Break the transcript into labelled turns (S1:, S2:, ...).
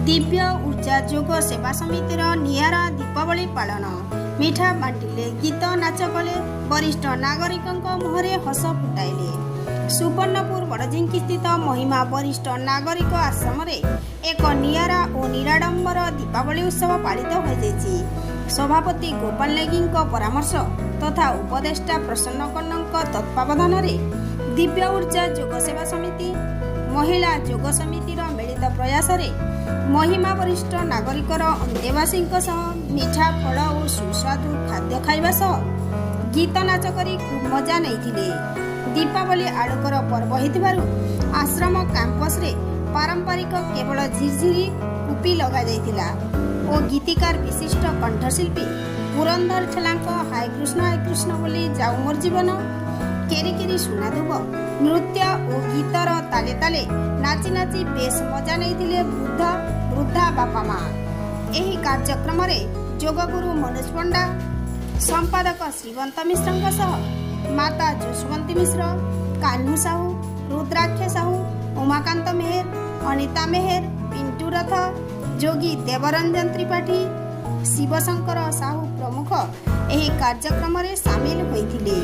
S1: ଦିବ୍ୟ ଉର୍ଜା ଯୋଗ ସେବା ସମିତିର ନିଆରା ଦୀପାବଳି ପାଳନ। ମିଠା ବାଣ୍ଟିଲେ, ଗୀତ ନାଚ କଲେ, ବରିଷ୍ଠ ନାଗରିକଙ୍କ ମୁହଁରେ ହସ ଫୁଟାଇଲେ। ସୁବର୍ଣ୍ଣପୁର ବଡ଼ଝିଙ୍କି ସ୍ଥିତ ମହିମା ବରିଷ୍ଠ ନାଗରିକ ଆଶ୍ରମରେ ଏକ ନିଆରା ଓ ନିରାଡମ୍ବର ଦୀପାବଳି ଉତ୍ସବ ପାଳିତ ହୋଇଯାଇଛି। ସଭାପତି ଗୋପାଳ ନେଗୀଙ୍କ ପରାମର୍ଶ ତଥା ଉପଦେଷ୍ଟା ପ୍ରସନ୍ନ କର୍ଣ୍ଣଙ୍କ ତତ୍ତ୍ୱାବଧାନରେ ଦିବ୍ୟ ଉର୍ଜା ଯୋଗ ସେବା ସମିତି, ମହିଳା ଯୋଗ ସମିତିର ମିଳିତ ପ୍ରୟାସରେ ମହିମା ବରିଷ୍ଠ ନାଗରିକର ଅନ୍ତେବାସୀଙ୍କ ସହ ମିଠା, ଫଳ ଓ ସୁସ୍ୱାଦୁ ଖାଦ୍ୟ ଖାଇବା ସହ ଗୀତ ନାଚ କରି ଖୁବ୍ ମଜା ନେଇଥିଲେ। ଦୀପାବଳି ଆଲୋକର ପର୍ବ ହୋଇଥିବାରୁ ଆଶ୍ରମ କ୍ୟାମ୍ପସରେ ପାରମ୍ପରିକ କେବଳ ଝିରଝିରି କୁପି ଲଗାଯାଇଥିଲା ଓ ଗୀତିକାର ବିଶିଷ୍ଟ କଣ୍ଠଶିଳ୍ପୀ ପୁରନ୍ଦର ଠେଲାଙ୍କ ହାୟ କୃଷ୍ଣ ହାୟ କୃଷ୍ଣ ବୋଲି ଯାଉ ମୋର ଜୀବନ, କେରି କେରି ସୁନା ଦୁବ ନୃତ୍ୟ ଓ ଗୀତର ତାଲେ ତାଲେ ନାଚି ନାଚି ବେଶ୍ ମଜା ନେଇଥିଲେ ବୃଦ୍ଧ ବୃଦ୍ଧା ବାପା ମା। ଏହି କାର୍ଯ୍ୟକ୍ରମରେ ଯୋଗଗୁରୁ ମନୋଜ ପଣ୍ଡା, ସମ୍ପାଦକ ଶ୍ରୀବନ୍ତ ମିଶ୍ରଙ୍କ ସହ ମାତା ଯଶୋବନ୍ତୀ ମିଶ୍ର, କାହ୍ନୁ ସାହୁ, ରୁଦ୍ରାକ୍ଷ ସାହୁ, ଉମାକାନ୍ତ ମେହେର, ଅନିତା ମେହେର, ପିଣ୍ଟୁ ରଥ, ଯୋଗୀ ଦେବରଞ୍ଜନ ତ୍ରିପାଠୀ, ଶିବଶଙ୍କର ସାହୁ ପ୍ରମୁଖ ଏହି କାର୍ଯ୍ୟକ୍ରମରେ ସାମିଲ ହୋଇଥିଲେ।